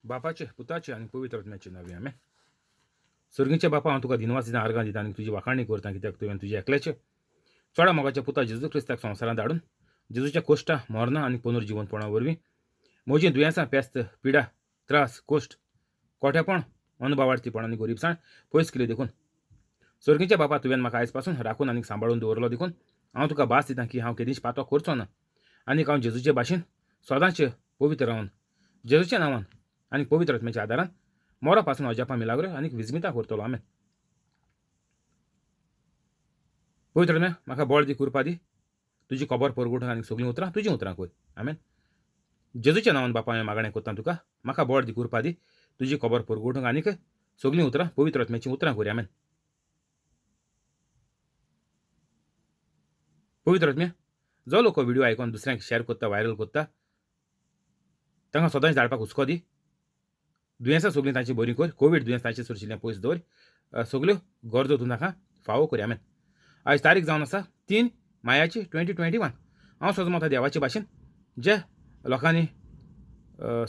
बापाचे, पुताचे आनी पवित्र आत्म्याचे नांवे, आमेन. सर्गीच्या बापा, हांव तुका दिनवास दिता, आर्गां दिता आनी तुजी वाखाणी करता, कित्याक तुवें तुज्या एकल्याचे चोडा मोगाच्या पुता जेजू क्रिस्ताक संवसारांत धाडून जेजूच्या कोश्टां, मरणां आनी पुनर्जिवनपणा वरवीं म्हजीं दुयेंसां, पेस्त, पिडा, त्रास, कोश्ट, कोठेपण, अनभावार्थीपण आनी गरिबसाण पयस केली देखून सर्गीच्या बापा, तुवें म्हाका आयज पासून राखून आनी सांबाळून दवरलो देखून हांव तुका भास दिता की हांव केदींच पातो करचो ना आनी हांव जेजूचे भाशेन सदांच पवित्र रावन जेजूच्या नांवान आनी पवित्र आत्म्याच्या आदारान मोरा पासून अजापां, मिलाग्रो आनी विस्मितां करतलो. आमेन. पवित्र आत्म्या, म्हाका बळ दी, कृपा दी, तुजी खबर परगटूंक आनी सगळीं उतरां तुजीं उतरां कर. आमेन. जेजूच्या नांवान बापा, हांवें मागणें करता तुका, म्हाका बळ दी, कृपा दी, तुजी खबर परगटूंक आनीक सगळीं उतरां पवित्र आत्म्याचीं उतरां कर. आमेन. पवित्र आत्म्या, जो लोक व्हिडिओ आयकून दुसऱ्यांक शेअर करता, व्हायरल करता, तांकां सदांच धाडपाक हुस्को दी. दुयेंसां सगळीं तांची बरीं कर. कोवीड दुयेंस तांचे सरशिल्लें पयस दवर. सगल्यो गरजो तूं तांकां फावो कर. आमेन. आयज तारीख जावन आसा 3 मायाची 2021. हांव सजमता देवाचे भाशेन जे लोकांनी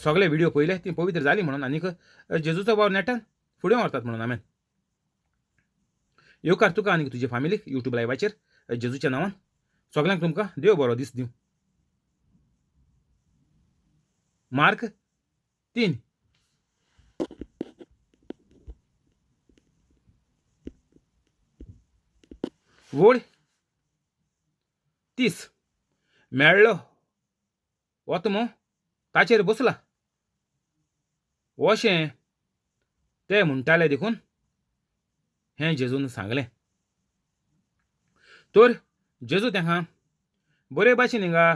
सगळे व्हिडिओ पळयले ती पवित्र जाली म्हणून आनीक जेजूचो वावर नेटान फुडें व्हरतात म्हणून. आमेन. येवकार तुका आनी तुजे फामिलीक युट्यूब लायवाचेर जेजूच्या नांवान. सगल्यांक तुमकां देव बरो दीस दिवं. मार्क 3. वोळ 30. मेळ्ळो ओतमो ताचेर बसला अशें ते म्हणटाले देखून हें जेजून सांगलें. तर जेजू तेंकां बरे भाशेन हिंगा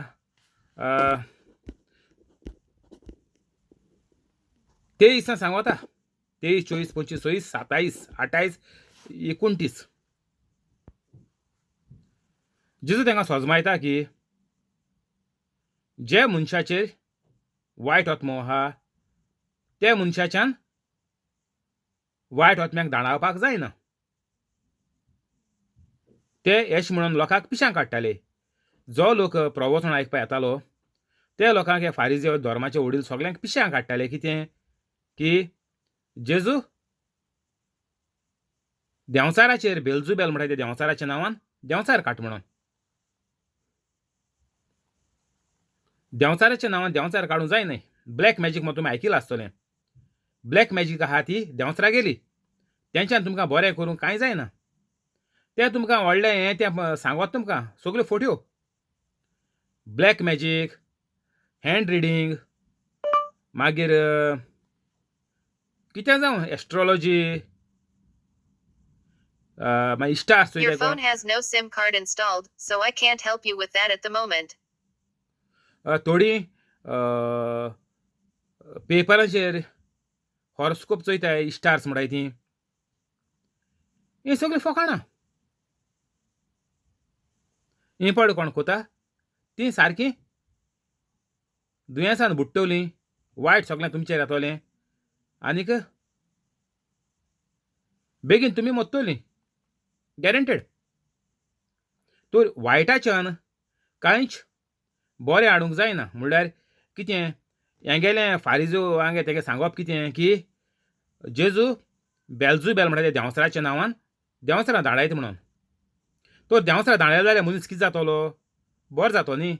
23 सांगता, 23, 24, 25, 26, 27, 28, 29. जेजू तेंकां सोजमायता की जे मनशाचेर वायट आत्मो आहा ते मनशाच्यान वायट आत्म्याक दाणावपाक जायना. ते येश म्हणून लोकांक पिशां काडटाले. जो लोक प्रवचन आयकपा येतालो ते लोकांक हे फारिजे धर्माचे वडील सगल्यांक पिशां काडटाले. कितें की जेजू देंवचाराचेर बेलजुबेल म्हणटा ते देंवचाराच्या नांवान देंवचार काट म्हणून. देंवचाराच्या नांवान देंवचार काडूंक जाय न्हय. ब्लॅक मॅजीक म्हण तुमी आयकिलां आसतलें. ब्लॅक मॅजीक आहा ती देंवचारा गेली, तेंच्यान तुमकां बरें करूंक कांय जायना. ते तुमकां व्हडलें हें तें सांगत तुमकां सगल्यो फोट्यो. ब्लॅक मॅजीक, हँड रिडींग, मागीर कितें जावं एस्ट्रोलॉजी, मागीर stars. Your phone has no SIM card installed, so I can't help you with that at the moment. थोडीं पेपरांचेर हॉरोस्कोप चोयताय, स्टार्स म्हणटाय ती, हीं सगळीं फकाणां. हीं पड कोण कोता तीं सारकीं दुयेंसान बुडटलीं, वायट सगळें तुमचेर येतलें आनीक बेगीन तुमी मोत्तलीं, गॅरंटेड. तर वायटाच्यान कांयच बरें हाडूंक जायना. म्हणल्यार कितें हेगेलें फारिजो हांगे तेगे सांगप कितें की जेजू बेलजुबेल म्हणटा ते देंवचाराच्या नांवान देंवचारां धाडायत म्हणून. तर देंवचारां धाडले जाल्यार मनीस कितें जातलो? बरो जातो न्ही.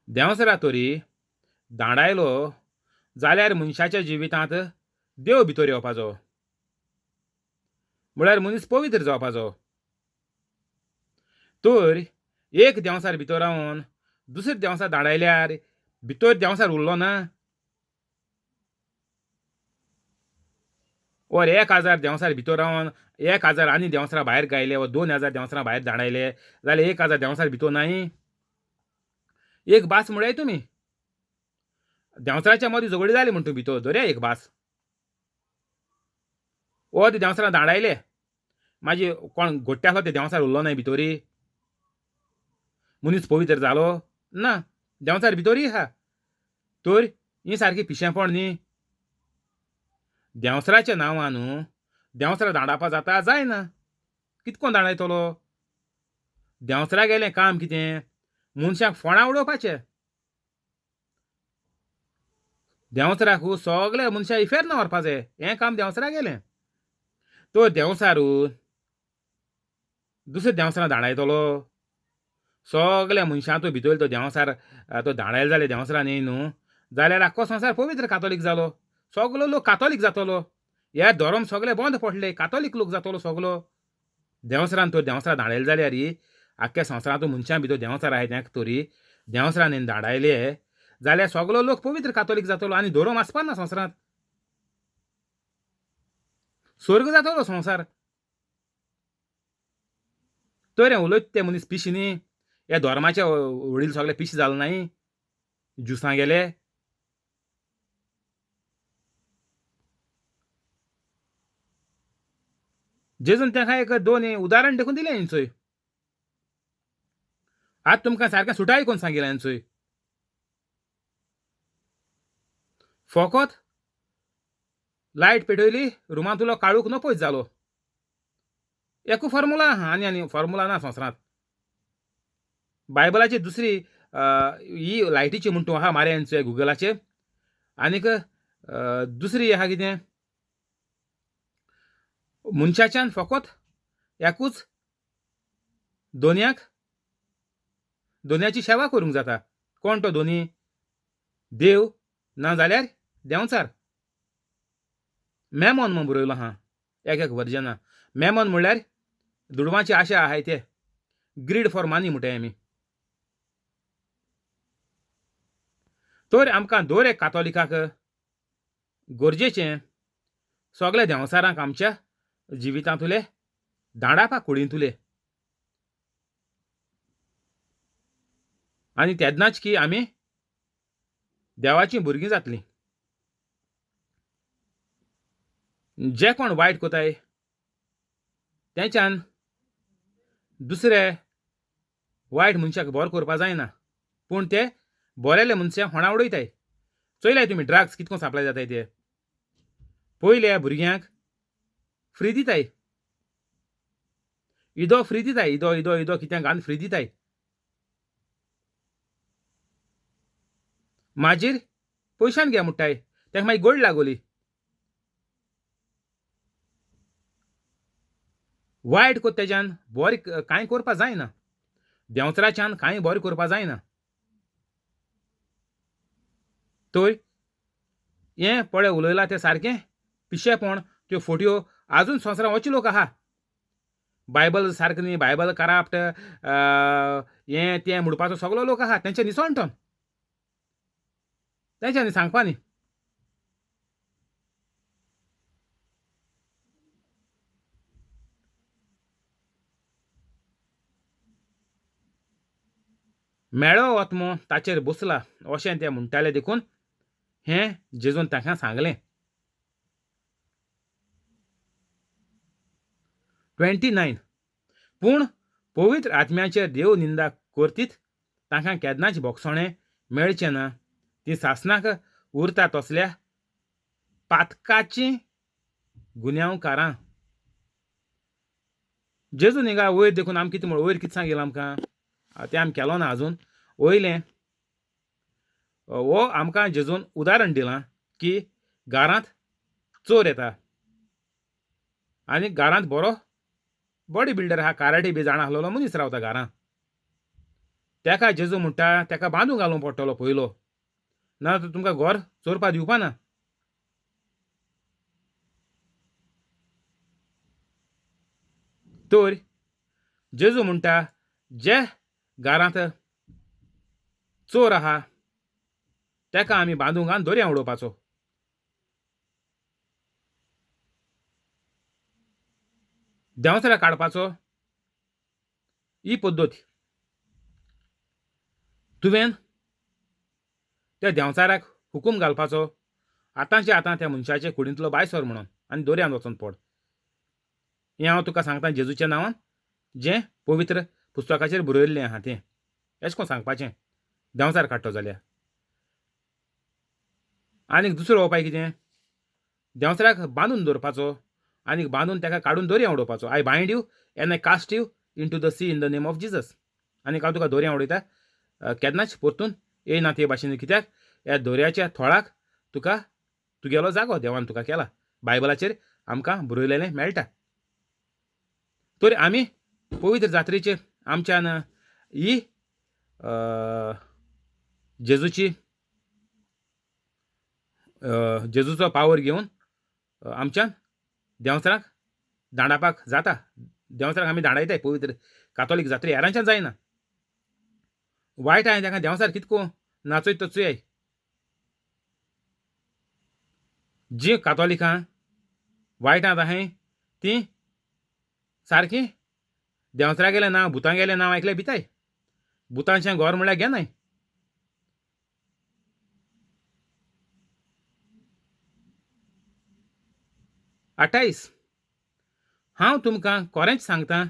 देंवचारा तरी धाडायलो जाल्यार मनशाच्या जिवितांत देव भितर येवपाचो, म्हळ्यार मनीस पवित्र जावपाचो. तर एक देंवचार भितर रावन दुसरे देंवचार धाडायल्यार भितर देंवचार उरलो ना. वर 1000 देंवचार भितर रावन 1000 आनी देंवचारां भायर गायले वा 2000 देंवचारां भायर धाडायले जाल्यार 1000 देंवचार भितर नाय. एक भास म्हळ्यार तुमी देंवचाराच्या मदीं झगडी जाली म्हण तूं भितर दरया एक भास. ओ ते देंवचारां धाडायले मागीर कोण गोट्टे आसलो ते देंवचार उरलो नाय भितरी, मनीस पवित्र जालो ना, देंवचार भितरूय आहा. तर ही सारकी पिशेंपण न्ही. देंवचाराच्या नांवान न्हू देंवचारा धाडावपा जाता जायना. कितको धाडायतलो? देंवचारा गेलें काम कितें? मनशाक फोंडा उडोवपाचें. देंवचाराक सगळे मनशां इफेर्न व्हरपा जाय, हें काम देंवचारा गेलें. तो देंवचार दुसरे देंवचारां धाडायतलो, सगल्या मनशां तो भितर तो देंवचार तो धाडायलो जाल्यार देंवचारान न्ही न्हू जाल्यार आख्खो संवसार पवित्र कातोलीक जालो, सगलो लोक कातोलीक जातलो, हे धर्म सगळे बंद पडले, कातोलीक लोक जातलो सगलो. देंवचारान तर देंवचारा धाडायले जाल्यार आख्ख्या संवसारांत मनशां भितर देंवचार आहाय तेंका तरी देंवचारान धाडायले जाल्यार सगलो लोक पवित्र कातोलीक जातलो आनी धर्म आसपा ना संवसारांत, स्वर्ग जातलो संवसार. तर हें उलयता ते मनीस पिशी न्ही, ह्या धर्माचे वडील सगळे पिशे जाले नाय, ज्युसां गेले. जेजून तांकां एक दोन उदाहरण देखून दिलें हेंचोय. आतां तुमकां सारकें सुटाय कोण सांगिल्लें हेंचोय. फकत लायट पेटयली रुमांतलो काळूख नपयत जालो. एकू फॉर्मुला आहा आनी आनी फॉर्मुला ना संवसारांत. बायबलाची दुसरी ही लायटीची म्हण तूं आहा मारे गुगलाचेर, आनीक दुसरी आहा कितें मनशाच्यान फकत एकूच दोनयाक दोनयाची सेवा करूंक जाता. कोण तो दोनी? देव ना जाल्यार देंवचार. मेमोन म्हूण बरयलो आहा एक एक वर्जना. मेमोन म्हणल्यार दुडवांची आशा आहाय ते, ग्रीड फॉर मनी म्हणटाय आमी. तर आमकां दर एक कातोलिकाक गरजेचें सगल्या देंवचारांक आमच्या जिवितांतुले दांडापा कुडींतुले, आनी तेन्नाच की आमी देवाचीं भुरगीं जातलीं. जे कोण वायट कोताय तेंच्यान दुसरे वायट मनशाक बरो करपा जायना, पूण ते बरेले मनशां होणा उडयताय. चोयलाय तुमी ड्रग्स कितको सप्लाय जाताय ते, पयले भुरग्यांक फ्री दिताय, इदो फ्री दिताय, इदो इदो इदो कित्याक घालून फ्री दिताय. मागीर पयशान घे म्हणटाय, ताका मागीर गोड लागोली. वायट कोत तेज्यान बरें कांय करपा जायना, देंवचाराच्यान कांय बरें करपा जायना. तर हें पळय उलयलां तें सारकें पिशेपण, त्यो फोटयो आजून संवसारांत वचे लोक आहा. बायबल सारकें न्ही, बायबल कराप्ट हें तें म्हणपाचो सगलो लोक आहा, तेंचे निसणटन तेंच्यांनी सांगपा न्ही. मेळो आत्मो ताचेर बसला अशें ते म्हणटाले, देखून हें जेजून तांकां सांगलें. 29 पूण पवित्र आत्म्याचेर देव निंदा करतीत तांकां केन्नाच भोगसणें मेळचें ना, ती सासणाक उरता तसल्या पातकाचीं गुन्यांवकारां. जेजून हिंगा वयर देखून आमकां कितें म्हण वयर कितें सांगिल्लें आमकां तें आमी केलो ना आजून. वयलें हो आमकां जेजून उदाहरण दिलां की घरांत चोर येता आनी घरांत बरो बॉडी बिल्डर आहा, काराटे बी जाणा आसलेलो मनीस रावता घरांत. तेका जेजू म्हणटा तेका बांदून घालूंक पडटलो पयलो, ना तर तुमकां घर चोरपा दिवपा ना. तर जेजू म्हणटा जे घरांत चोर आहा तेका आमी बांदूंक घालून दर्या उडोवपाचो. देंवचारा काडपाचो ही पद्दत. तुवें त्या देंवचाराक हुकूम घालपाचो आतांचे आतां त्या मनशाचे कुडींतलो भायर सर म्हणून आनी दर्यांत वचून पड. हें हांव तुका सांगता जेजूच्या नांवान, जें पवित्र पुस्तकाचेर बरयल्लें आहा तें एशें कोन्न सांगपाचें देंवचार काडटो जाल्यार. आनीक दुसरो उपाय कितें, देंवचाराक बांदून दवरपाचो आनी बांदून ताका काडून दर्या उडोवपाचो. I bind you and I cast you into the sea in the name of Jesus. आनी हांव तुका दर्या उडयता, केन्नाच परतून येयना ते भाशेन, कित्याक ह्या दर्याच्या थळाक तुका तुगेलो जागो देवान तुका केला. बायबलाचेर आमकां बरयलेलें मेळटा. तर आमी पवित्र जात्रेचेर आमच्यान ही जेजूची जेजूचो पावर घेवन आमच्यान देंवचाराक दांडापाक जाता. देंवचाराक आमी दांडायताय पवित्र कातोलीक जात्रे हेरांच्यान जायना. वायट आहाय ताका देंवचार कितको नाचयत तो चोयाय. जी कातोलिकां वायटां आहाय ती सारकी देंवचारागेलें नांव भुतांगेलें नांव आयकल्यार भिताय. भुतांचें घर म्हळ्यार घेनाय. 28. हांव तुमकां कोरेंच सांगता,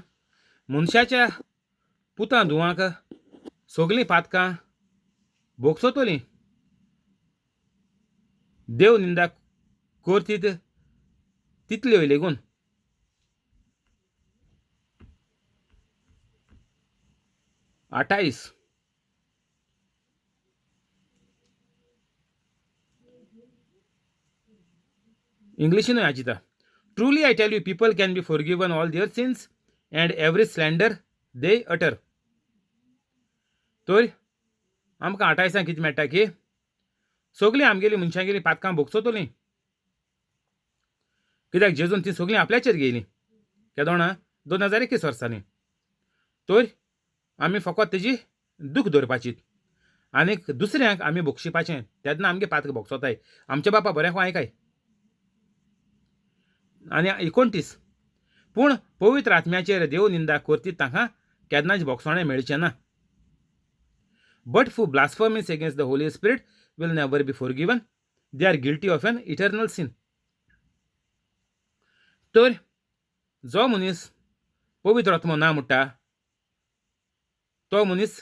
मनशाच्या पुतां धुवांक सगलीं पातकां भोगसतलीं. देव निंदा करतीत तितल्यो लेगून. 28. इंग्लिशीनूय आचिता. Truly I tell you, people can be forgiven all their sins and every slander they utter. तर आमकां 28 कितें मेळटा की सगलीं आमगेलीं मनशांगेलीं पातकां भोगसतलीं. कित्याक जेजून तीं सगलीं आपल्याचेर घेयलीं केदोणा 2021 वर्सांनी. तर आमी फकत तेजी दूख दवरपाची आनीक दुसऱ्यांक आमी बक्षिपाचें तेन्ना आमगे पातक भोगसताय. आमचे बापा बरें आयकाय. आनी 29. पूण पवित्र आत्म्याचेर देव निंदा करतीत तांकां केन्नाच भोगसणें मेळचें ना. But who blasphemes against the Holy Spirit will never be forgiven. They are guilty of an eternal sin. तर जो मनीस पवित्र आत्मो ना म्हणटा तो मनीस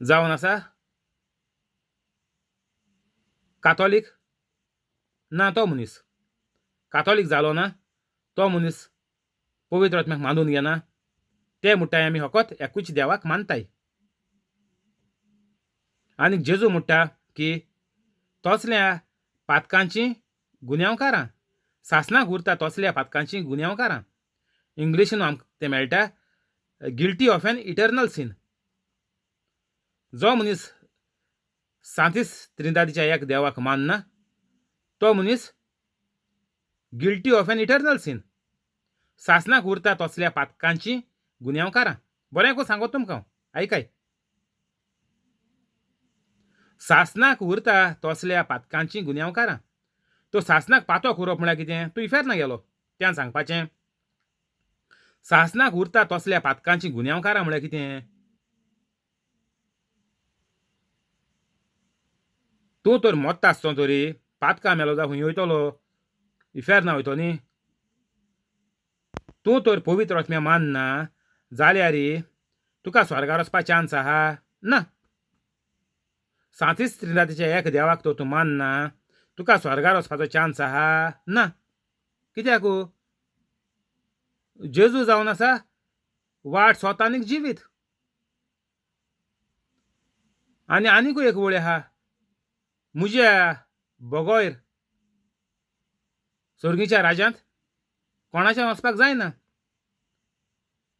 जावन आसा कातोलीक ना. तो मनीस कातोलीक जालो ना, तो मनीस पवित्र आत्म्याक मानून घेना. ते म्हणटाय आमी फकत एकूच देवाक मानताय. आनी जेजू म्हणटा की तसल्या पातकांची गुन्यांवकारां सासणाक उरता तसल्या पातकांची गुन्यांवकारां. इंग्लिशीन आमकां तें मेळटा guilty of an eternal sin. जो मनीस सांतीस त्रिंदादीच्या एक देवाक मानना तो मनीस guilty of an eternal sin. सासणाक उरता तसल्या पातकांची गुन्यांवकारां. बरें को सांगो तुमकां आयकाय. सासणाक उरता तसल्या पातकांची गुन्यांवकारां. तो सासणाक पातक उरप म्हळ्यार कितें? तूं इफेर्ना गेलो त्यान सांगपाचें. सासणाक उरता तसल्या पातकांची गुन्यांवकारां म्हळ्यार कितें? तूं तर मोत्ता आसतो तरी पातकां मेलो जावं खंय वयतलो? इफेर्ना वयतो न्ही. तूं तर पवित्र आत्म्या मानना जाल्यार तुका स्वर्गार वचपा चान्स आहा ना. सांतीस त्रिंदातीच्या एक देवाक तो तूं मानना तुका स्वर्गार वचपाचो चान्स आहा ना. कित्याक? जेजू जावन आसा वाट स्वता आनीक जिवीत. आनी आनीकूय एक वळी आहा, म्हज्या बगैर सर्गीच्या राज्यांत कोणाच्या वचपाक जायना.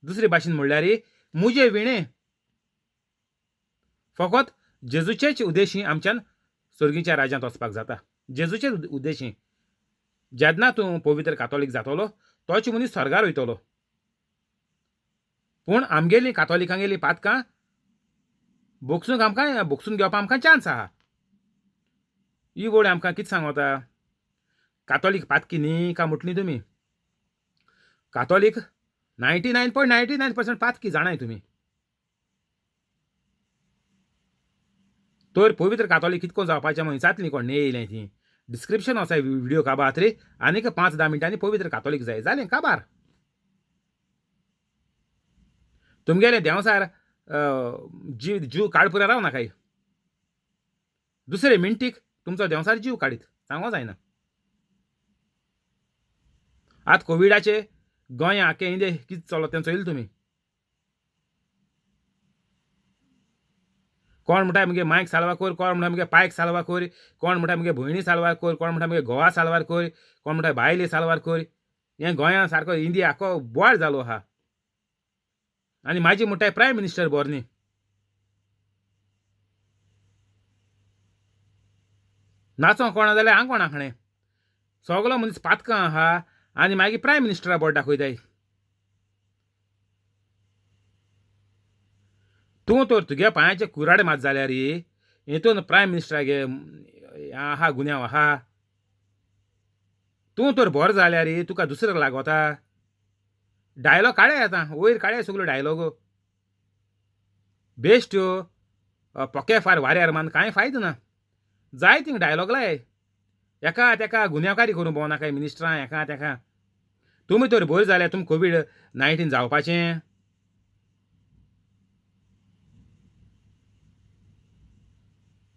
दुसरे भाशेन म्हणल्यार म्हजे विणे फकत जेजूचेच उद्देशी आमच्यान सर्गीच्या राज्यांत वचपाक जाता. जेजूचेच उद्देशी. जेन्ना तूं पवित्र कातोलीक जातलो तोच मनीस स्वर्गार वयतलो. पूण आमगेलीं कातोलिकांगेलीं पातकां भोगसूंक आमकां भोगसून घेवपाक आमकां चान्स आहा. ही वळ आमकां कितें सांगता? कातोलीक पातकी न्ही काय म्हटली तुमी? कातोलीक 99.99% पातकी जाणाय तुमी. तर पवित्र कातोलीक कितको जावपाचें म्हण जातली कोण न्ही येयलें ती डिस्क्रिप्शन आसा व्हिडियो काबार रे. आनीक 5-10 मिनटांनी पवित्र कातोलीक जाय जालें काबार. तुमगेलें देंवसार जीव जीव काडपुरा राव नाकाय. दुसरे मिनटीक तुमचो देंवसार जीव काडीत सांगो जायना. आतां कोविडाचे गोंया आख्खे इंदे कितें चलो तें चोयलें तुमी. कोण म्हणटा मुगे मायक साल्वार कोर, कोण म्हणटा मुगे पायक साल्वार कोर, कोण म्हणटा मुगे भयणी साल्वार कोर, कोण म्हणटा मुगे घोवा साल्वार कोर, कोण म्हणटा बायले साल्वार कोर. हें गोंया सारको इंडिया आख्खो बोवाळ जालो आहा. आनी म्हाजी म्हणटाय प्रायम मिनिस्टर बरो न्ही. नाचों कोणा जाल्यार हांग कोणा खणें सगलो मनीस पातकां आहा आनी मागीर प्रायम मिनिस्टरा बोट दाखयताय. तूं तर तुगे पांयाचे कुराडे मात जाल्यार हितून प्रायम मिनिस्टरागे आहा गुन्यांव आहा. तूं तर बरो जाल्यार तुका दुसऱ्याक लागोता. डायलॉग काडे आतां वयर काडे सगल्यो डायलॉगो बेश्ट्यो पोके फार वाऱ्यार मान कांय फायदो ना. जाय थिंग डायलॉग लाय एका तेका गुन्यांवकारी करूं भोंवनाकाय मिनिस्टरां एका तेका. तुमी तर बरी जाल्यार तुमी कोवीड 19 जावपाचें.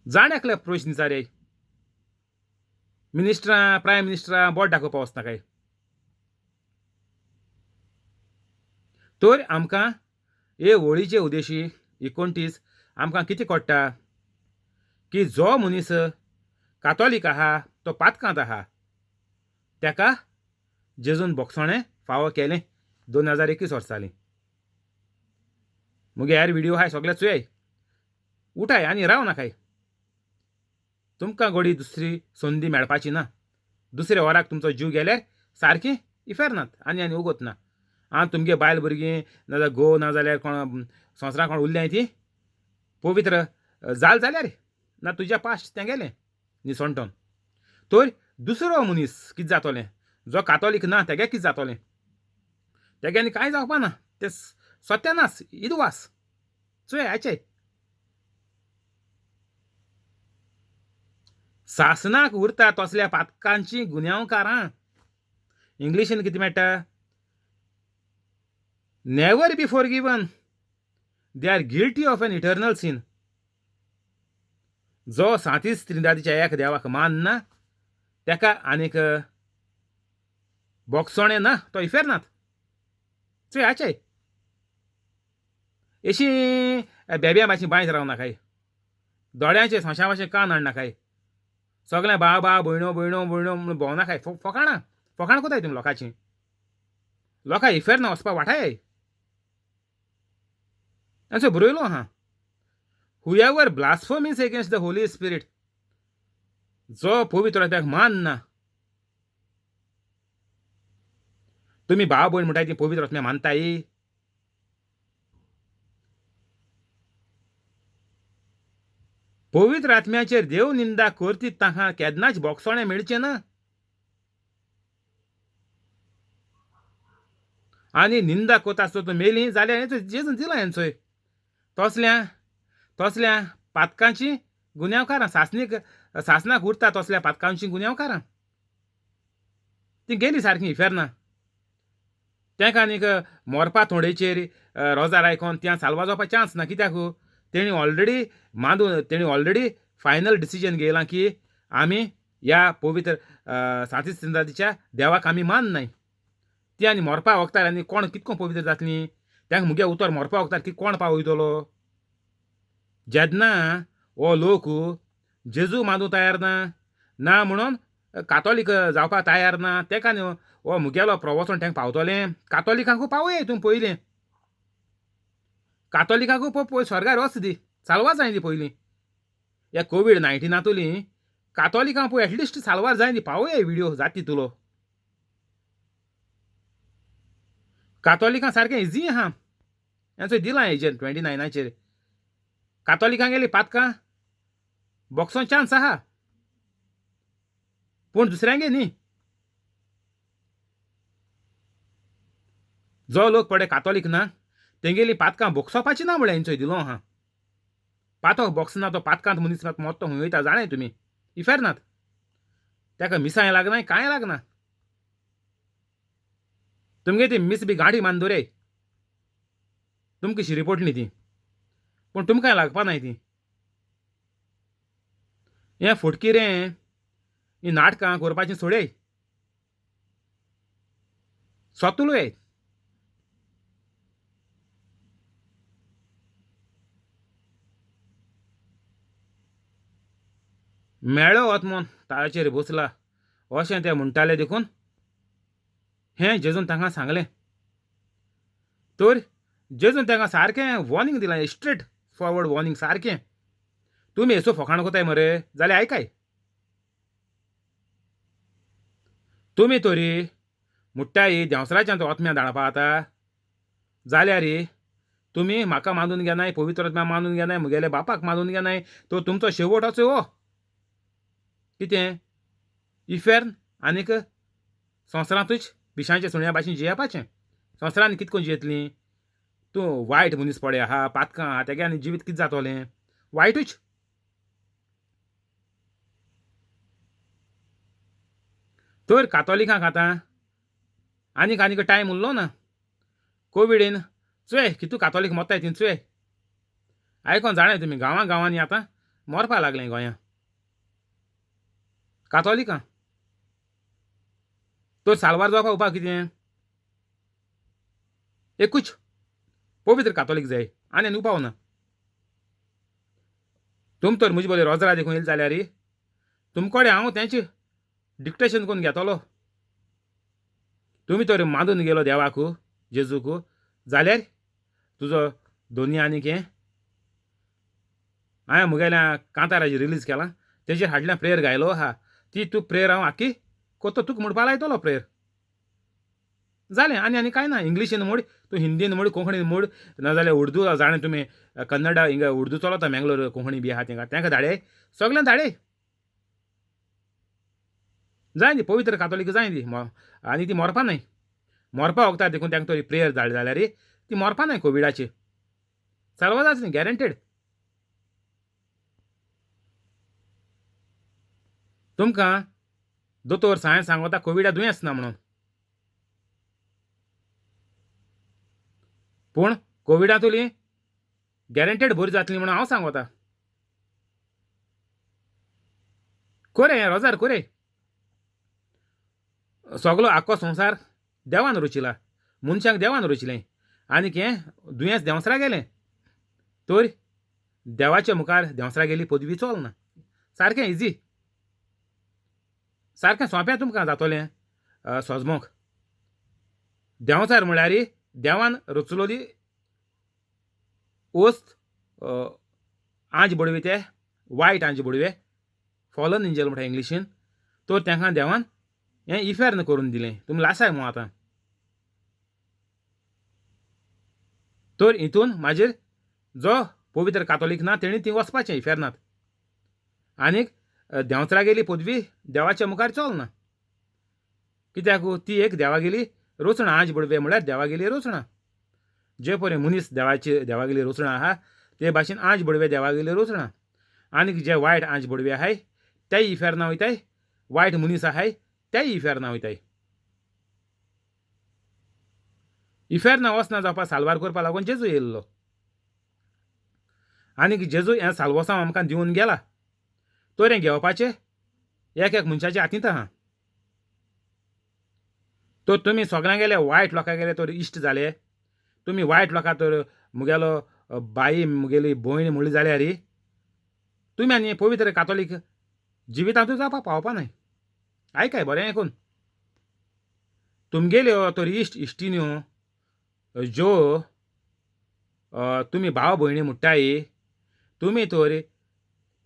जाण एकले प्रश्न विचारे मिनिस्टरां प्रायम मिनिस्टरां बोट दाखोवपा वचनाकाय. तर आमकां हे होळीचे उदेशी 29 आमकां कितें कळटा की जो मनीस कातोलीक आहा तो पातकांत आहा तेका जेजून बोगसणें फावो केलें 2021 वर्साली. मुगे हेर व्हिडियो आहाय सगळे चोयाय, उठाय आनी राव नाकाय. तुमकां घोडी दुसरी संदी मेळपाची ना. दुसऱ्या वराक तुमचो जीव गेल्यार सारकी इफेर्नात आनी आनी उगत ना. आनी तुमगे बायल भुरगीं नाजाल्यार घोव नाजाल्यार कोण संवसारांत कोण उरल्याय ती पवित्र जाल जाल्यार ना तुज्या पास्ट तें गेलें निसणटोन. तर दुसरो मनीस कितें जातोलें जो कातोलीक ना तेगे कितें जातोलें? तेगे आनी कांय जावपा ना, तें सत्यानाश इदवास. चोय आयचे सासनाक उरता तसल्या पातकांची गुन्यांवकारां. इंग्लिशीन कितें मेळटा? Never be forgiven, they are guilty of an eternal sin. जो सांतीस त्रिंदादीच्या एक देवाक मानना तेका आनीक बोगसोणें ना, तो इफेर्नात. चोय आचे अशी बेब्या मातशी बांयत राव नाकाय, दोळ्यांचे सोंशा मातशें कान हाडनाकाय, सगळें बा बा भयणो भयणो भयणो म्हणून भोंवनाकाय. फोकाणां फोकाणां कोताय तुमी लोकांची. लोकां इफेर्ना वचपाक वाठाय. असो बरयलो आहा, whoever blasphemes against the Holy Spirit, जो पवित्र आत्म्याक मानना. तुमी भाव भयण म्हणटाय ती पवित्र आत्म्याक मानताय? पवित्र आत्म्याचेर देव निंदा करतीत तांकां केन्नाच बोगसोणें मेळचें ना. आनी निंदा करता आसतो तूं मेली जाल्यार जेजून दिला हेंचोय तसल्या तसल्या पातकांची गुन्यांवकारां सासणीक सासणाक उरता तसल्या पातकांची गुन्यांवकारां ती गेली सारकी इफेर्ना. तेका आनीक मोरपा थोंडेचेर रोजार आयकोन त्या साल्वार जावपा चान्स ना. कित्याक तेणी ऑलरेडी मांदून तेणी ऑलरेडी फायनल डिसिजन घेयलां की आमी ह्या पवित्र सांतीस त्रिंदादीच्या देवाक आमी माननाय. ती आनी मोरपा वखदार आनी कोण कितको पवित्र जातली तांकां मुगे उतर मोरपा वखदार की कोण पावयतलो? जेन्ना हो लोक जेजू मानूं तयार ना ना म्हणून कातोलीक जावपाक तयार ना तेका न्हू हो मुगेलो प्रवचन तांकां पावतलें. कातोलिकांकू पावय तूं पयलीं, कातोलिकांकू पळय स्वर्गार वच दी साल्वार जाय दी पयलीं. ह्या कोवीड 19 कातोलिकांक पळय एटलिस्ट साल्वार जाय दी पावय व्हिडियो जाती तुलो. कातोलिकां सारकें इजी आहा हेंचो दिलां हेजेर 29 कातोलिकां गेली पातकां बोक्सोन चान्स आहा पूण दुसऱ्यांगे न्ही. जो लोक पडे कातोलीक ना तेंगेली पातकां बोगसोवपाची ना म्हळ्यार हेंचो दिलो आहा. पातक बोक्सना तो पातकांत मनीस मोत्तो खंय वयता जाणाय तुमी इफेर्नात. तेका मिसांय लागना कांय लागना. तुमगे ती मिस बी गांठी मान दवराय तुमकां शिरी पडली ती पूण तुमकां लागपा नाय ती. हें फुटकिरें ही नाटकां करपाचीं सोडय सोतुलय. म्हेळो आत्मो ताचेर बसला अशें ते म्हणटाले देखून हें जेजून तांकां सांगलें. तर जेजून तांकां सारकें वॉर्निंग दिलां, स्ट्रेट फॉरवर्ड वॉर्निंग सारकें. तुमी येसो फकाणां कोताय मरे जाल्यार आयकाय. तुमी तरी मुट्टाय देंवसराच्यान तो आत्म्या दाणपा आतां जाल्यार तुमी म्हाका मानून घेनाय, पवित्र आत्म्या मानून घेनाय, मुगेल्या बापाक मानून घेनाय, तो तुमचो शेवट असो हो कितें इफेर्न आनीक संवसारांतूच पिशांच्या सुण्या भाशेन जियेवपाचें. संवसारान कितें करून जियेतलीं? तूं वायट मनीस पळय आहा, पातकां आहा, तेगे आनी जिवीत कितें जातोलें? वायटूच. तर कातोलिकांक आतां आनीक आनीक टायम उरलो ना. कोविडीन चोय कितू कातोलीक मोत्ताय ती चोय आयकोन जाणाय तुमी, गांवां गांवांनी आतां मरपा लागलें गोंयां कातोलिकां. तर साल्वार जावपा उपाय कितें? एकूच पवित्र कातोलीक जाय, आनी आनी उपाव ना. तुम तर म्हजे बरे रोजरा देखून येयले जाल्यार तुमकडे हांव तेंचे डिक्टेशन करून घेतलो. तुमी तर मानून गेलो देवाक जेजूक जाल्यार तुजो दोनी आनीक हें हांवें म्हगेल्या कांताराचेर रिलीज केलां, तेजेर हाडल्या प्रेयर गायलो आहा, ती तूं प्रेयर हांव आख्खी कोत्तो तुका म्हणपा लायतलो प्रेयर. जालें, आनी आनी कांय ना. इंग्लिशीन मोड, तूं हिंदीन मोड, कोंकणीन मोड, नाजाल्यार उर्दू जाणा तुमी, कन्नडा हिंगा उर्दू चलता मेंगलोर, कोंकणी बी आहा तेंका, तेंका धाडे, सगळ्यांक धाडे. जाय ती पवित्र कातोलीक जाय ती, आनी ती मरपा न्हय, मरपा वखता देखून तेंका तरी प्रेयर धाडले जाल्यार ती मरपा न्हय कोविडाची, साल्वार जातली गॅरंटेड. तुमकां दोतोर सायन्स सांगता कोविडा दुयेंस ना म्हणून, पूण कोविडांतली गॅरंटेड बरी जातली म्हणून हांव सांगता. कोरे रोजार कोरे सगलो आख्खो संवसार देवान रचिला, मनशांक देवान रचिलें, आनीक हें दुयेंस देंवसरा गेलें तर देवाच्या मुखार देंवसरा गेली पदवी चलना. सारकें इजी, सारकें सोंपें तुमकां जातोलें सोजमोंक. देंवचार म्हळ्यार देवान रचलोली वस्त, आंज बडवे ते वायट आंज बडवे, फॉलन एंजल म्हणटा इंग्लिशीन, तर तांकां देवान हें इफेर्न करून दिलें. तुमी लासाय मू आतां. तर हितून म्हाजेर जो पवित्र कातोलीक ना तेणी ती वचपाचें इफेर्नांत, आनीक देंवचारागेली पदवी देवाच्या मुखार चलना. कित्याक ती एक देवागेली रचणा, आंज बडवे म्हळ्यार देवागेली रचणा. जे पळय मनीस देवाची देवागेली रचणा आहा ते भाशेन आंज बडवे देवागेली रचणा. आनीक जे वायट आंज बडवे आहाय तेय इफेर्ना वयताय, वायट मनीस आहाय तेय इफेर्ना वयताय. इफेर्ना वचना जावपा साल्वार करपा लागून जेजू येयल्लो, आनीक जेजू हें साल्वोसांव आमकां दिवन गेला. तर हें घेवपाचें एक एक मनशाच्या हातींत आहा. तर तुमी सगळ्यां गेले वायट लोकां गेले तर इश्ट जाले, तुमी वायट लोकां तर मुगेलो बाई मुगेली भयण म्हणली जाल्यार तुमी आनी पवित्र कातोलीक जिवितांतूय जावपाक पावपा न्हय. आयकाय बरें आयकून, तुमगेल्यो तर इश्ट इश्टिण्यो ज्यो तुमी भाव भयणी म्हणटाय, तुमी तर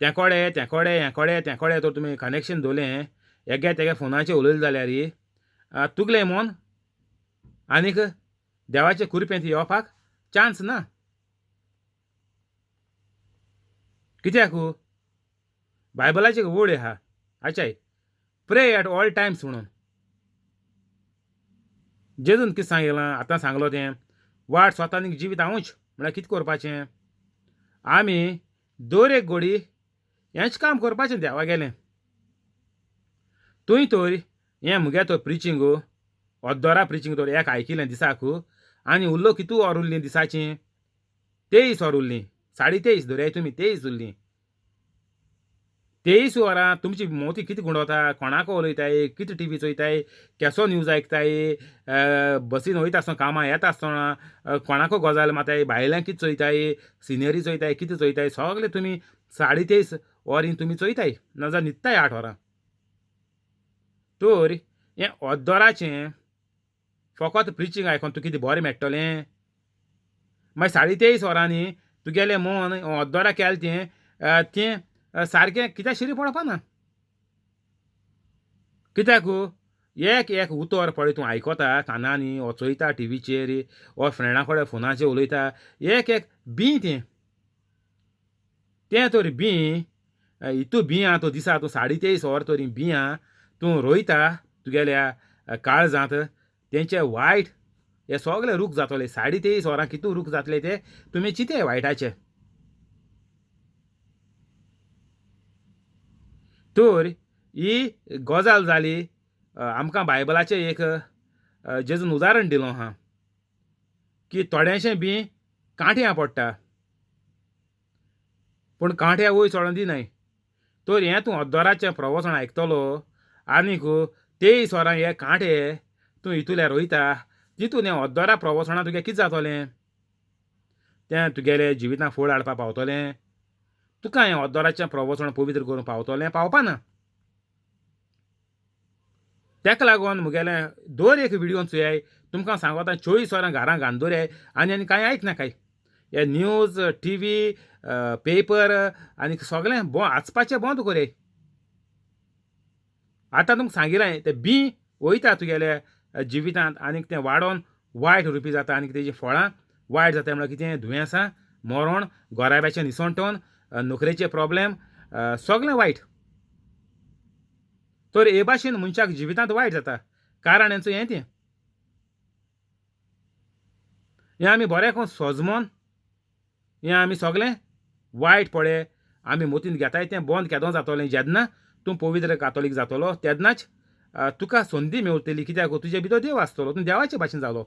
तेंकोडे तेंकोडे हेंकोडे तेंकोडे तर तुमी कनेक्शन दवरलें, एगे तेगे फोनाचेर उलयलें जाल्यार तुगलें मन आनीक देवाचे कुरपेंत येवपाक चान्स ना. कित्याक बायबलाची वड आहा, आचाय प्रे एट ऑल टायम्स म्हणून. जेजून कितें सांगिलां आतां सांगलो तें, वाट स्वता आनीक जिवीत हांवूच म्हळ्यार कितें करपाचें? आमी दर एक घोडी हेंच काम करपाचें देवा गेलें. तुंय तर हें मुगे तो प्रिचींग अर्दोरा प्रिचींग तर एक आयकिलें दिसाक, आनी उरलो कितू or उरलीं दिसाचीं? 23 or उरलीं, 23.5 धरयाय तुमी, 23 उरलीं. 23 वरां तुमची मोती कितें गुंडवता, कोणाक उलयताय, कितें टिवी चोयताय, केसो न्यूज आयकताय, बसीन वयता आसतना कामां येता आसतना कोणाको गजाल माताय, भायल्यान कितें चोयताय, सिनरी चोयताय, कितें चोयताय, सगळें तुमी 23.5 वोरीन तुमी चोयताय नाजाल्यार न्हिदताय 8 वरां. तर हें ओद्दोराचें फकत प्रिचींग आयकोन तुका कितें बरें मेळटलें? मागीर 23.5 वरांनी तुगेलें मन ओद्दोरा केलें तें तें सारकें कित्याक शिरी पडपा ना. कित्याक एक एक उतर पळय तूं आयकता कानांनी वो चोयता टिवीचेर वो फ्रेंडा कडेन फोनाचेर उलयता, एक एक बीं तें तें तर बीं हितू बियां तूं दिसा तूं 23.5 वर तरी बियां तूं रोयता तुगेल्या काळजांत, तेंचे वायट हे सगळे रूख जातले. 23.5 वरां कितू रूख जातले ते तुमी चिंते वायटाचे. तर ही गजाल जाली आमकां बायबलाचें एक जेजून उदाहरण दिलो आहा की थोडेशें बीं कांट्यां पडटा पूण कांट्या वयर चडोन दिनाय. तर हें तूं अद्दोराचें प्रवचन आयकतलो आनीक 23 वरां हे कांटे तूं हितूले रोयता, तितून हें अद्दोरा प्रवचनां तुगे कितें जातलें? तें तुगेले जिवितांत फळ हाडपाक पावतलें? तुका हें अद्दोराचें प्रवचन पवित्र करूंक पावतलें? पावपाना. तेका लागून मुगेलें दर एक विडियो चोयाय, तुमकां सांगता 24 वरां घरां घाण दवराय आनी आनी कांय आयकनाकाय. हे न्यूज टिवी पेपर आनी सगळें वाचपाचें बंद कोराय. आतां तुमकां सांगिलां तें बीं वयता तुगेल्या जिवितांत आनीक तें वाडोन वायट रुपी जाता आनी तेजी फळां वायट जाता. म्हळ्यार कितें? दुयेंसां, मरण, गोराब्याचें निसणटण, नोकरेचे प्रोब्लेम, सगळें वायट. तर हे भाशेन मनशाक जिवितांत वायट जाता. कारण हेंचो हें तें हें आमी बरें करून सोजमोन हें आमी सगळें वायट पळय आमी मोतीन घेताय तें बंद केदो जातलें. जेन्ना तूं पवित्र कातोलीक जातलो तेन्नाच तुका संदी मेवतली. कित्याक? तुजे भितर देव आसतलो, तूं देवाचे भाशेन जालो.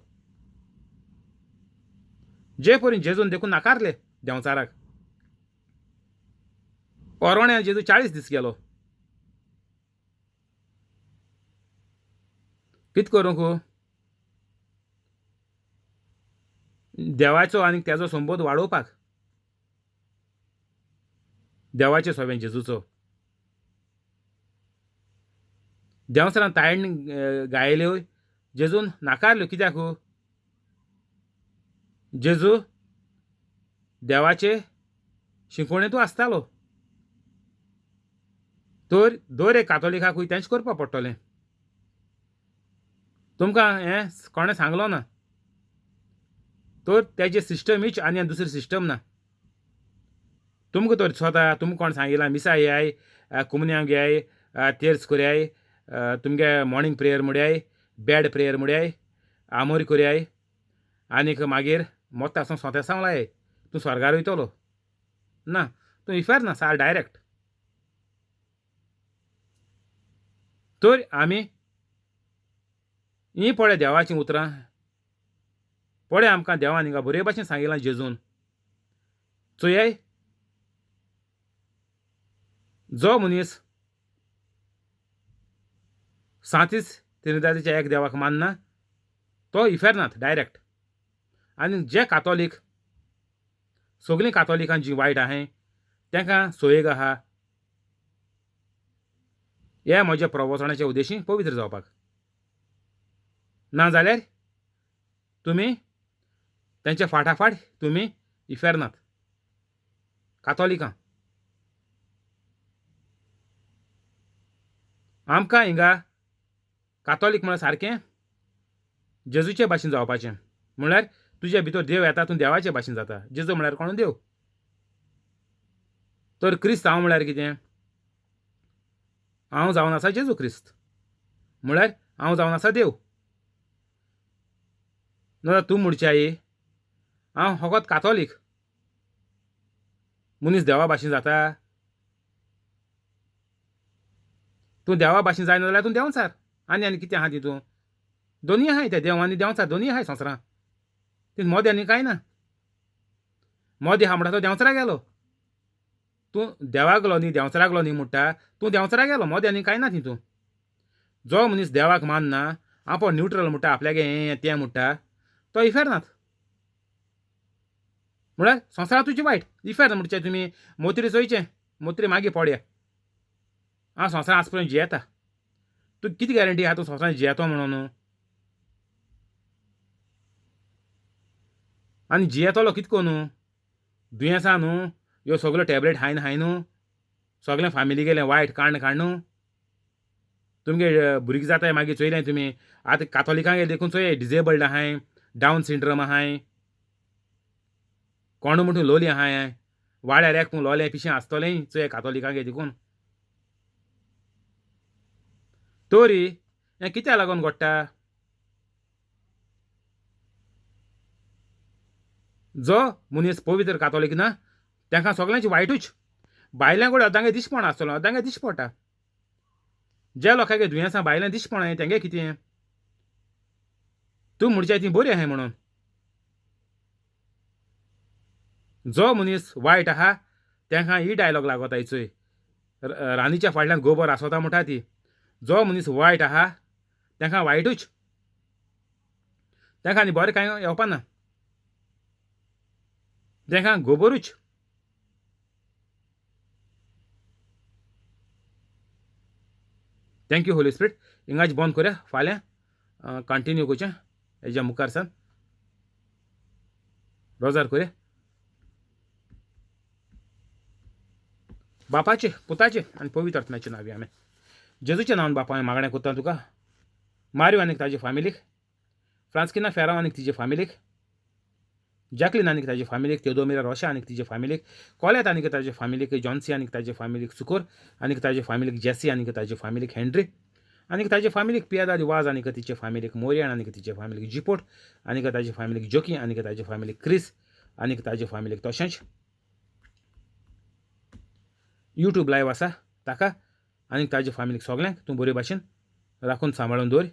जे परी जेजून देखून नाकारले देंवचाराक. ओरोण्या जेजू 40 दीस गेलो. कित करूंक? देवाचो आनी तेजो संबोध वाडोवपाक, देवाचे सोबें जेजूचो. देंवचारान तायण गायल्यो, जेजून नाकारल्यो. कित्याक? जेजू देवाचे शिकोवणेंतूय आसतालो. तर दर एक कातोलिकाकूय तेंच करपाक पडटलें. तुमकां हें कोणें सांगलो ना. तर तेजें सिस्टम हीच आनी दुसरी सिस्टम ना. तुमकां तर दिसता तुमकां कोण सांगिलां मिसा येयाय, कुमन्यांक येयाय, तेर्स कोरयाय, तुमगे मॉर्निंग प्रेयर म्हळ्याय, बॅड प्रेयर म्हळ्याय, आमोरी कोरयाय आनीक मागीर मोत्ता आसून सोंतेसांव लाय तूं स्वर्गार वयतलो. ना, तूं इफेर्न ना सार डायरेक्ट. तर आमी हीं पळय देवाचीं उतरां पळय आमकां देवान हिंगा बरे भाशेन सांगिलां जेजून. चोयाय जो मनीस सांतीस त्रिनिदादीच्या एक देवाक मानना तो इफेर्नात डायरेक्ट. आनी जे कातोलीक सगळीं कातोलिकां जीं वायट आहाय तांकां सोयेग आहा हे म्हज्या प्रवचनाच्या उद्देशी पवित्र जावपाक. ना जाल्यार तुमी तेंच्या फाटाफाट तुमी इफेर्नात कातोलिकां. आमकां हिंगा कातोलीक म्हळ्यार सारकें जेजूचे भाशेन जावपाचें. म्हळ्यार तुजे भितर देव येता, तूं देवाचे भाशेन जाता. जेजू म्हळ्यार कोण? देव. तर क्रिस्त हांव म्हळ्यार कितें? हांव जावन आसा जेजू क्रिस्त, म्हळ्यार हांव जावन आसा देव. ना तूं म्हणचे आई हांव फकत कातोलीक. मनीस देवा भाशेन जाता? तूं देवा भाशेन जायना जाल्यार तूं देंवचार. आनी आनी कितें आहा तितूं? दोनूय आहाय ते देव आनी देंवचार दोनूय आहाय संवसारांत. तीं मोदें आनी कांय ना. मोदें आहा म्हणटा तो देंवचारा गेलो. तूं देवाक गेलो न्ही, देंवचाराक गेलो न्ही म्हणटा, तूं देंवचारा गेलो. मोदें आनी कांय ना तितूं. जो मनीस देवाक मानना, आपूण न्युट्रल म्हणटा, आपल्यागे हें तें म्हणटा, तो इफेर्नात. म्हळ्यार संवसारांत तुजें वायट इफेर्न म्हणचे तुमी मोतीर चोयचें मोत्री मागीर पडया. हांव संवसारांत आज पर्यंत जियेता, तूं कितें गॅरंटी आहा तूं संवसारांत जियेतो म्हणून? आनी जियेतलो कितें करून? दुयेंसां न्हू, ह्यो सगल्यो टॅबलेट खायन खायन सगळें फामिली गेलें वायट काण्ण काण्ण. तुमगे भुरगीं जाताय मागीर चोयलें तुमी आतां कातोलिकांक देखून चोय डिजेबल्ड आहाय, डावन सिंड्रम आहाय, कोण म्हणून लोली आहाय, वाड्यार एक पूण लोलें पिशें आसतलें चोय कातोलिकांक देखून. तरी हें कित्याक लागून घडटा? जो मनीस पवित्र कातोलीक ना तांकां सगळ्यांची वायटूच. बायलां कडेन अर्दांगे दिसपण आसतलो, अर्दांगे दिश्टी पडटा. ज्या लोकांगे दुयेंसां बायलां दिश्टी पडना तेंगे कितें? तूं म्हणचे ती बरी आहाय म्हणून. जो मनीस वायट आहा तांकां ही डायलॉग लागता चोय, रांदीच्या फाटल्यान गोबर आसता म्हणटा ती. जो मनीस वायट आहा तांकां वायटूच, तांकां आनी बरें कांय येवपा ना, तांकां गोबरूच. Thank you Holi spirit. हिंगाच बंद करया, फाल्यां कंटिन्यू करचें हेज्या मुखार सान रोजार करया. बापाचे पुताचे आनी पवित्र आत्म्याचे नांवी आमेन. जेजूच्या नांवान बापा हांवें मागणें करता तुका, मारियो आनी ताजे फामिलीक, फ्रांस्किना फेरांव आनी तिजे फामिलीक, जॅकलीन आनी ताजे फामिलीक, तेदोमिरा रोशा आनी तिजे फामिलीक, कोलेत आनी ताजे फामिलीक, जॉन्सी आनी ताजे फामिलीक, सुकोर आनी ताजे फामिलीक, जेसी आनी ताजे फामिलीक, हेनरी आनी ताजे फामिलीक, पियादाद वाज आनी तिचे फामिलीक, मोरियन आनी तिचे फामिलीक, जिपोट आनी ताजे फामिलीक, जोकी आनी ताजे फामिलीक, क्रिस आनी ताजे फामिलीक, तशेंच यूट्यूब लायव आसा ताका आनी ताजे फामिलीक सगल्यांक तूं बरे भाशेन राखून सांबाळून दवर,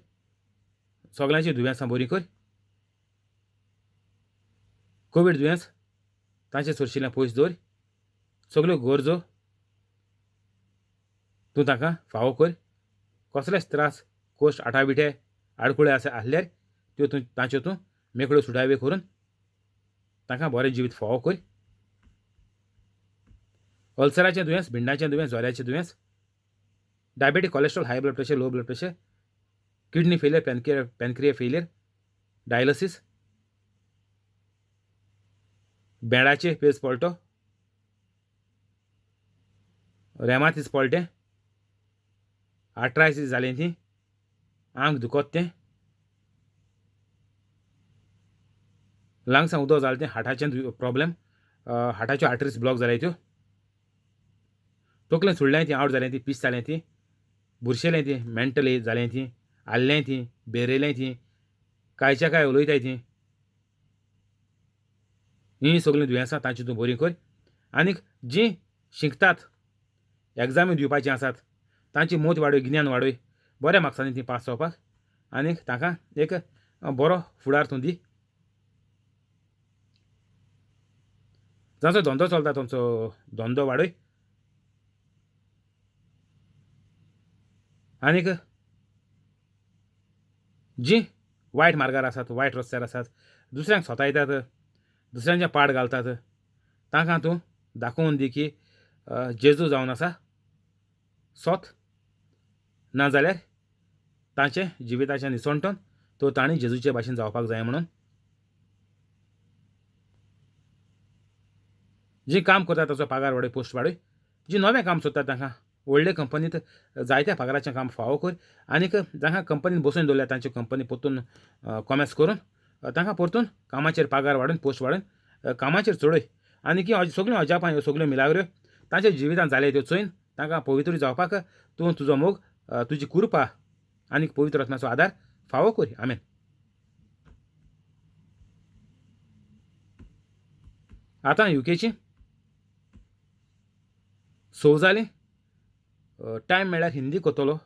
सगल्यांची दुयेंसां बरीं कर, कोवीड दुयेंस तांचे सरशिल्लें पयस दवर, सगल्यो गरजो तूं तांकां फावो कर, कसलेच त्रास कोश्ट आठाविठे आडकुळे आसा आसल्यार त्यो तूं तांच्यो तूं मेकळ्यो सुटाव्यो करून तांकां बरें जिवीत फावो कर. अल्सराचें दुयेंस, भिंडाचें दुयेंस, जोऱ्याचें दुयेंस, diabetic, cholesterol, high blood pressure, low blood pressure, kidney failure, pancreas failure, dialysis, बेंडाचे पेज पलटो, रेमातीस पलटें, आर्ट्रायटीस जालें ती, आंग दुखत तें, लंग्सां उदक जालें तें, हार्टाचें प्रॉब्लेम, हार्टाच्यो आर्टरीज ब्लॉक जाले त्यो, तकलें सुडलें ती, आवट जालें ती, पीस जालें ती, बुरशेलें ती, मेंटली जालें ती, आल्लें ती, बेरयलें ती, कांयच्या काय उलयताय ती, हीं सगळीं दुयेंसां तांची तूं बरीं कर. आनीक जीं शिकतात, एग्जामी दिवपाचीं आसात, तांची मोत वाडय, गिन्यान वाडय, बऱ्या मार्क्सांनी तीं पास जावपाक आनीक तांकां एक बरो फुडार तूं दी. जांचो धंदो चलता तांचो धंदो वाडय आनीक जीं वायट मार्गार आसात, वायट रस्त्यार आसात, दुसऱ्यांक सतायतात, दुसऱ्यांच्या पाड घालतात, तांकां तूं दाखोवन दी की जेजू जावन आसा सोत, नाजाल्यार तांचें जिविताचें निसणटन तो तांणी जेजूचे भाशेन जावपाक जाय म्हणून. जीं काम करता ताचो पगार वाडय, पोस्ट वाडय, जीं नवें काम सोदतात तांकां व्हडले कंपनीत जायत्या पगाराचें काम फावो कर आनीक जांकां कंपनीन बसोवन दवरल्या तांची कंपनी परतून कॉमेर्स करून तांकां परतून कामाचेर पगार वाडोवन पोस्ट वाडोवन कामाचेर चडय. आनी की सगळ्यो अजापां ह्यो सगळ्यो मिलाग्रो तांच्या जिवितांत जाले त्यो चोयन तांकां पवित्र जावपाक तूं तुजो मोग, तुजी कृपा आनी पवित्र आत्म्याचो आदार फावो कर. आमेन. आतां युकेची 6 जाली. टायम मेळ्ळ्यार हिंदी करतलो,